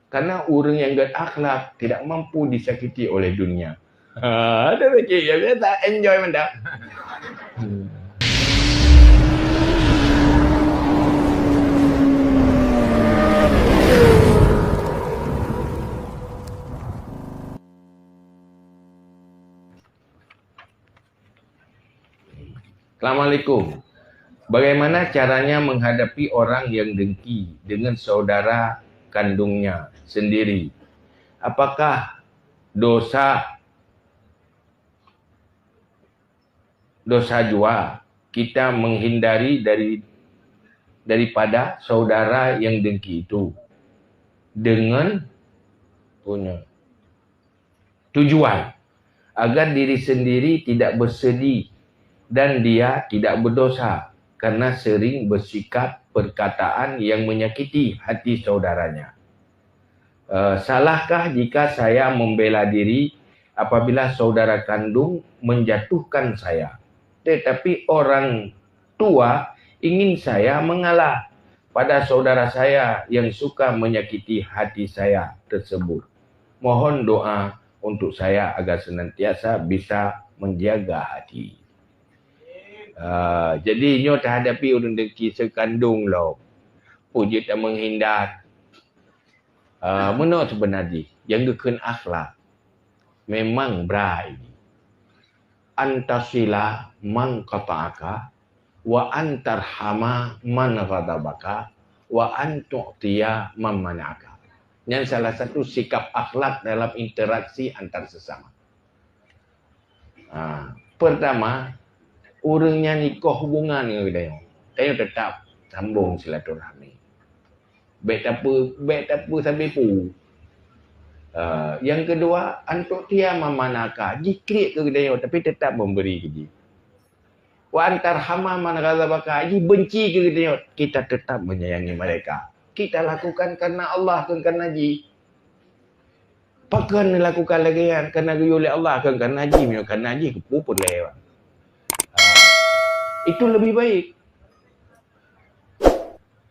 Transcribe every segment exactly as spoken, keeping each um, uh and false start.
Karena ureuëng nyang gét akhlak tidak mampu disakiti oleh dunia. Ha, ada sikit ya, biasa enjoy mantap. Assalamualaikum. Bagaimana caranya menghadapi orang yang dengki dengan saudara kandungnya sendiri? Apakah dosa, dosa jua kita menghindari dari, daripada saudara yang dengki itu dengan punya tujuan agar diri sendiri tidak bersedih dan dia tidak berdosa karena sering bersikap perkataan yang menyakiti hati saudaranya. Eh, salahkah jika saya membela diri apabila saudara kandung menjatuhkan saya? Tetapi orang tua ingin saya mengalah pada saudara saya yang suka menyakiti hati saya tersebut. Mohon doa untuk saya agar senantiasa bisa menjaga hati. Ah, jadi nyoe tahadapi ureuëng dengki seukandong lom. Peue jeuet ta menghindar. Ah, meunoe seubeuna jih, nyang geukheun akhlak memang brat ini. Antasila man qata'aka, wa antarhama man ghadabaka, wa antu'tiya man mana'aka. Nyan salah satu sikap akhlak dalam interaksi antar sesama. Ha, pertama, ureuëng nyang ikoh hubungan ngon geutanyoe, tanyoe tetap sambong silaturahmi. Bék tape-, bék tapeusabe peue. Ha, nyang keudua, antu'tiya man mana'aka, jikriek keu geutanyoe tapi tetap memberi keu jih. Wa antarhama man ghadabaka, jibenci keu geutanyoe, kita tetap menyayangi mereka. Kita lakukan karena Allah, bukan karena jih. Pakon lakukan lagée nyan, karena geuyue lé Allah, kon karena jih, meunyoe karena jih, keupeue peureulée, Bang. Ah, itu lebih baik.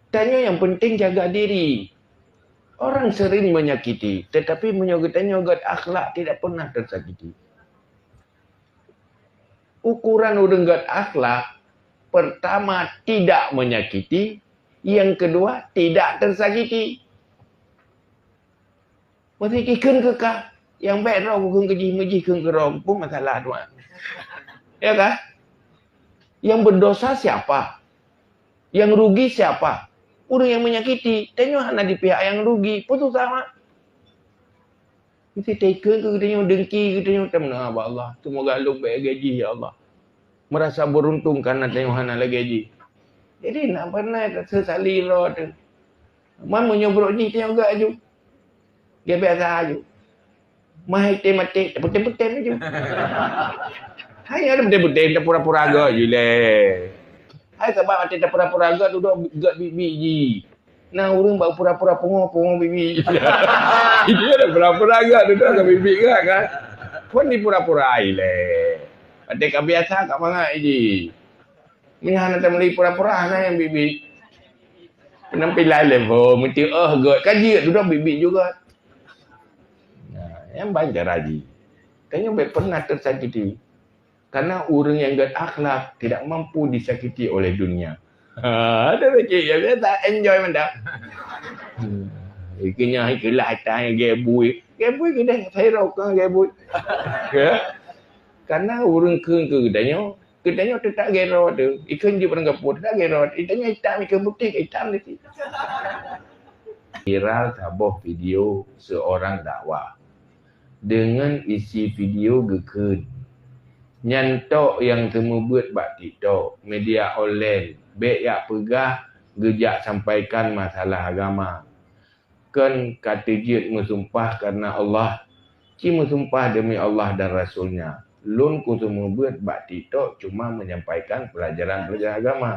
Tanyoe nyang penting jaga diri. Orang sering menyakiti, tetapi meunyoe geutanyoe gét akhlak, tidak pernah tersakiti. Ukuran ureuëng gét akhlak, pertama, tidak menyakiti, yang kedua, tidak tersakiti. Meusti jikheun keu kah, nyang bék droe kukheun keu jih, meujih kheun keu droe, peue masalah tu, ah? Ya kah? Yang berdosa siapa? Yang rugi siapa? Ureuëng nyang menyakiti. Tanyoe hana di pihak nyang rugi. Peue susah, mak? Meusti taikheun keu geutanyoe, dengki geutanyoe, tameudoa bak Allah. Seumoga lôn bék lagée jih, ya Allah. Merasa beruntung karena tanyoe hana lagée jih. Jadi, nak pernah sesali droe teuh. Man meunyoe brok jih tanyoe gét aju. Gét biasa aju. Mah item maté, tapeutem-peutem aju. Hai, ada peutem-peutem, tapura-pura gét aju lé. Hai, sabab maté tapura-pura gét, dudoe gét biet-biet jih. Na ureuëng bak pura-pura pungoh, pungoh biet-biet. Itu ada pura-pura gét, dudoe gét biet-biet gét kan. Kon dipura-pura ilée. Maté ka biasa, ka mangat jih. Meunyoe hana tameuli pura-pura, hana nyang biet-biet. Penampilan level, meuti oh gét, ka jeuet dudoe biet-biet juga. Nah, nyang ban cara jih. Tanyoe bék pernah tersakiti. Karena ureuëng nyang gét akhlak tidak mampu disakiti oleh dunia. Ha, ada sikit ya, biasa enjoy mantap. Hmm. Ikenya itulah atas gébui. Gébui keudeh, saya rokok gébui. Ya. Karena ureuëng kheun keu geutanyoe, geutanyoe teutap gét droe teuh. Ikheun jih barang gapo teutap gét droe. Geutanyoe itam ikheun putéh, itam dikit. Viral saboh video seorang dakwah. Deungon isi video geukheun, "Nyan tok nyang teumeubeuet bak TikTok, media online, bék jak peugah geujak sampaikan masalah agama. Kon ka teujeuet meusumpah karena Allah, ci meusumpah deumi Allah dan Rasul-Nya. Lôn kuteumeubeuet bak TikTok cuma menyampaikan pelajaran-pelajaran agama.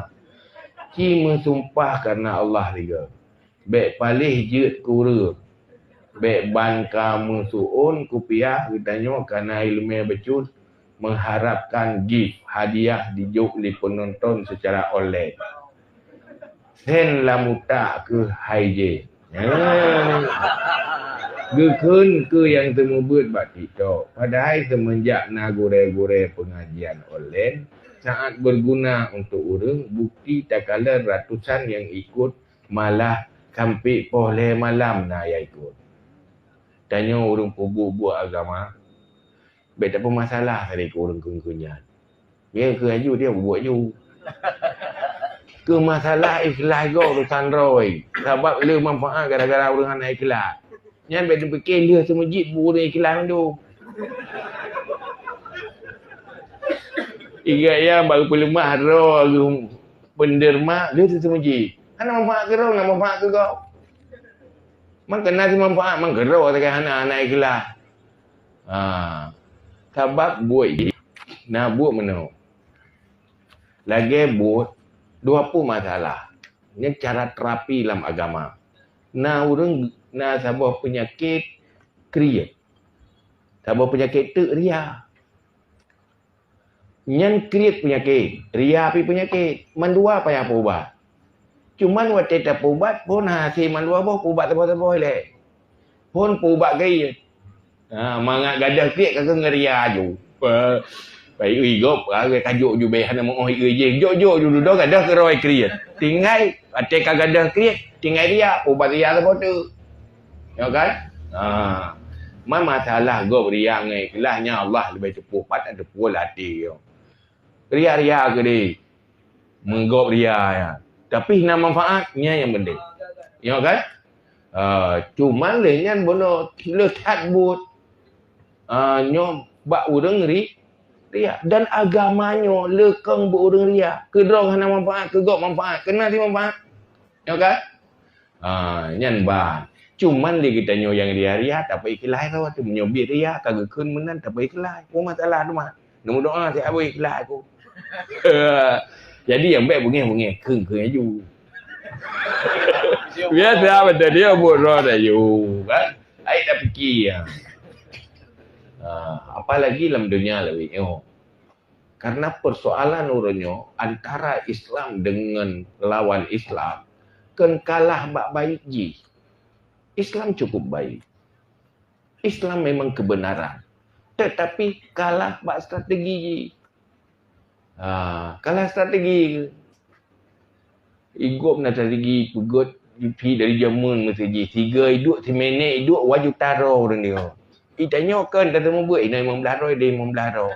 Ci meusumpah karena Allah sigoe." Bék paléh jeuet keu ureuëng. Bék ban ka meusuôn kupiah geutanyoe kana iéleumé bacut meuharapkan gift hadiah dijok lé peunonton seucara online. Send lam utak keuh hai jih. Eh. Geukheun keu nyang seumeubeuet bak TikTok, padahai seumenjak na gurée-gurée peungajian online sangat beuguna untuk ureuëng, bukti takalon ratusan nyang ikot, malah sampai poh lhée malam na nyang ikot. Tanyoe ureuëng peubuet-buet agama, bék tapeumasalah dari keu ureuëng keu-keu nyan. Nyan keu aju dia bubuet aju. Keu masalah ikhlas gob urusan droe. Sabab le manfaat gara-gara ureuëng hana ikhlas. Nyan bék teupike le seumeujit bu ureuëng ikhlas mandum. Ingat ya baru peuleumah droe lom penderma le seumeujit. Hana manfaat keu droe, hana manfaat keu gob. Mangkana si manfaat mangkana droe sagai hana hana ikhlas. Ha. Sabab buet jih na buet meunoe. Lagée buet dua peuh masalah. Nyan cara terapi lam agama. Na ureuëng na saboh peunyakét kriet. Saboh peunyakét teuk ria. Nyan kriet peunyakét, ria pi peunyakét. Mandua payah peuubat. Cuman watée tapeuubat phon hase mandua boh peuubat saboh-saboh ilée. Phon peuubat kriet. Ha, mangat gadoh kriet ka keuh ngeuria aju. Pai ui gob, ka kajok jubeh hana meuoh ui jih. Jok-jok ju dudoe gadoh keuroi kriet. Tinggai watée ka gadoh kriet, tinggai ria, peuubat ria saboh teuk. Ya kan? Ha. Man masalah gob ria ngai ikhlas nya Allah leubeh teupeue pat teupeue latih yo. Ria-ria ke deh. Meugob ria ya. Tapi na manfaat nya yang penting. Ya kan? Ha, cuman leh nyan bono le that buet. Ha, nyoe bak ureuëng ri ria dan agama nyoe le kong bak ureuëng ria. Keudroe hana manfaat, keugob manfaat, kena si manfaat. Ya kan? Ha, nyan ban. Cuman lé geutanyoe nyang ria-ria tapeuikhlas droe teuh. Meunyoe biet ria ka geukheun meunan tapeuikhlas. Peue masalah teuma? Neumeudoa siat abui ikhlas aku. Jadi nyang bék beungéh-beungéh kheun-kheun aju. Biasa betul dia buet droe aju kan. Ai dah fikir. Ha, apalagi lam dunia lawét nyoe. Karena persoalan uroe nyoe antara Islam dengan lawan Islam kan kalah bak baik jih. Islam cukup baik. Islam memang kebenaran. Tetapi kalah bak strategi jih. Ha, kalah strategi. Igob na strategi peugét pi dari jameun meuseujih. Tiga iduek, simenek iduek, waju taro ureuëng dia. Itanyoe kan teumeubeuet ina limong belas droe, limong belas droe.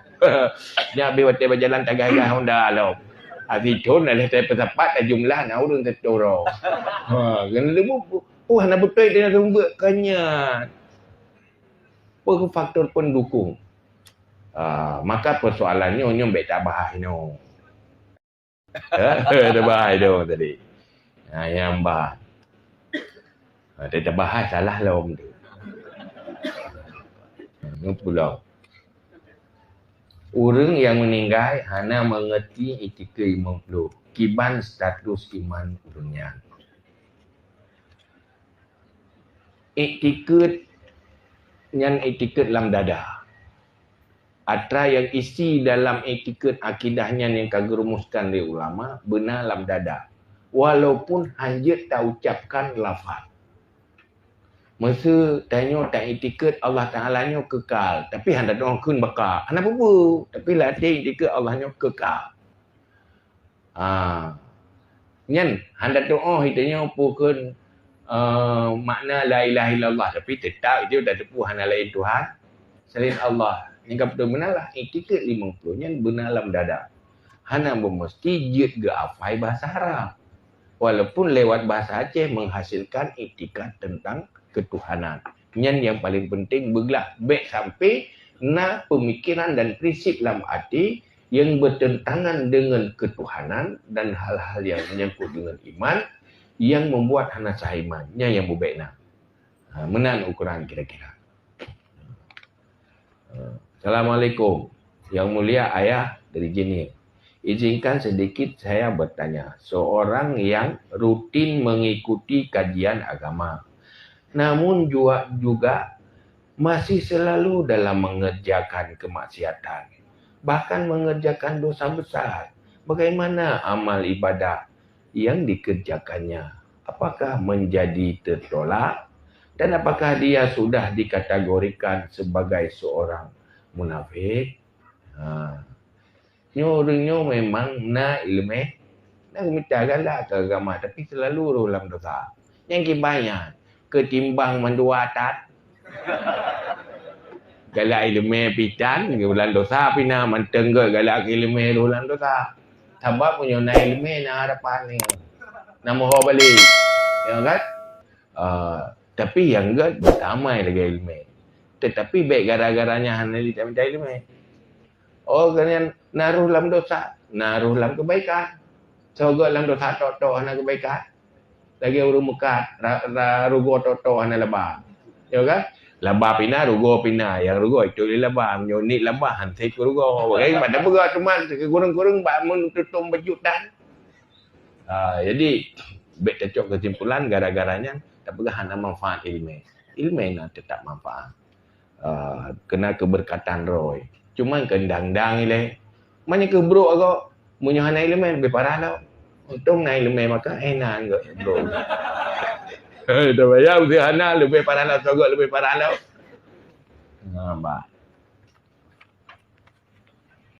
Nyak beh watée bajalan tagah-gah Honda lom. Abi thon dah lheueh tai peusapat dah jumlah na ureuëng teuturong. Ha, kena leumu pu hana beutôi teumeubeuet kanyat. Peue faktor pendukung? Ah, maka persoalan nyoe nyoe bék tabahas inoe. Tabahai dong tadi. Ha, nyang ba. Ha, tabahai salah lom tu. Nyoe pulang. Ureuëng nyang meuninggai hana meungerti itikeuet limong ploh kiban status iman ureuëng nyan. Itikeuet nyan itikeuet lam dada. Atra nyang isi dalam itikeuet akidah nyan nyang ka geurumuskan lé ulama beuna lam dada, walaupun hana jeuet taucapkan lafaz. Meuseu tanyoe taitikeuet Allah Taala nyoe keukal, tapi hana tatu'oh kheun baka, hana peue-peue, tapi lam até itikeuet Allah nyoe keukal. Ha. Nyan hana tatu'oh itanyoe peue kheun, eh, makna la ilaha illallah, tapi teutap itu tateupeue hana laén Tuhan selain Allah. Nyang ka beutôi meunan lah itikeuet limong ploh nyan beuna lam dada. Hana beumeusti jeuet geuafai bahasa Arab. Walaupun lewat bahasa Aceh menghasilkan itikad tentang ketuhanan. Nyan nyang paling penting beuglah bék sampai na pemikiran dan prinsip lam até yang bertentangan dengan ketuhanan dan hal-hal yang menyangkut dengan iman yang membuat hana sah iman. Nyan nyang bubek na. Ha, meunan ukuran kira-kira. Ha. Assalamualaikum. Yang mulia ayah dari Jenir. Izinkan sedikit saya bertanya. Seorang yang rutin mengikuti kajian agama, namun juga, juga masih selalu dalam mengerjakan kemaksiatan, bahkan mengerjakan dosa besar. Bagaimana amal ibadah yang dikerjakannya? Apakah menjadi tertolak? Dan apakah dia sudah dikategorikan sebagai seorang munafik? Ha. Nyoe ureuëng nyoe memang na iéleumé, na geumita galak keu agama, tapi selalu rôh lam dosa. Nyang kiban nyan, keutimbang mandua that. Galak iéleumé pitan, lam dosa pih na, mantong gét galak iéleumé rôh lam dosa. Sabab meunyoe na iéleumé, na harapan nyoe. Na meuho balek. Ya kan? Ah, tapi nyang gét beutamai lagée iéleumé. Tetapi bék gara-gara nyan hana lé tamita iéleumé. Oh, geuhnyan na rôh lam dosa, na rôh lam keubaikan. Soe gét lam dosa tok-tok hana keubaikan. Lagée ureuëng meukat, ra-, ra-, rugoe tok-tok hana laba. Ya kan? Laba pih na, rugoe pih na. Nyang rugoe itôp lé laba. Meunyoe niet laba, han sép keu rugoe. Bagai pada peugah teuma, kureueng-kureueng bak meunututong baju tan. Ah, jadi, bék tacok keusimpulan gara-gara nyan tapeugah hana manfaat iéleumé. Iéleumé na teutap manfaat. Ah, keuna keubeurkatan roh. Cuma keundang-dang ilée. Meunyoe keu brok agoe, meunyoe hana iéleumé leubeh parah lom. Untông na iéleumé maka, eh, na gét brok. Hei, tabayang si hana leubeh parah lom, soe gét leubeh parah lom. Nah, bah.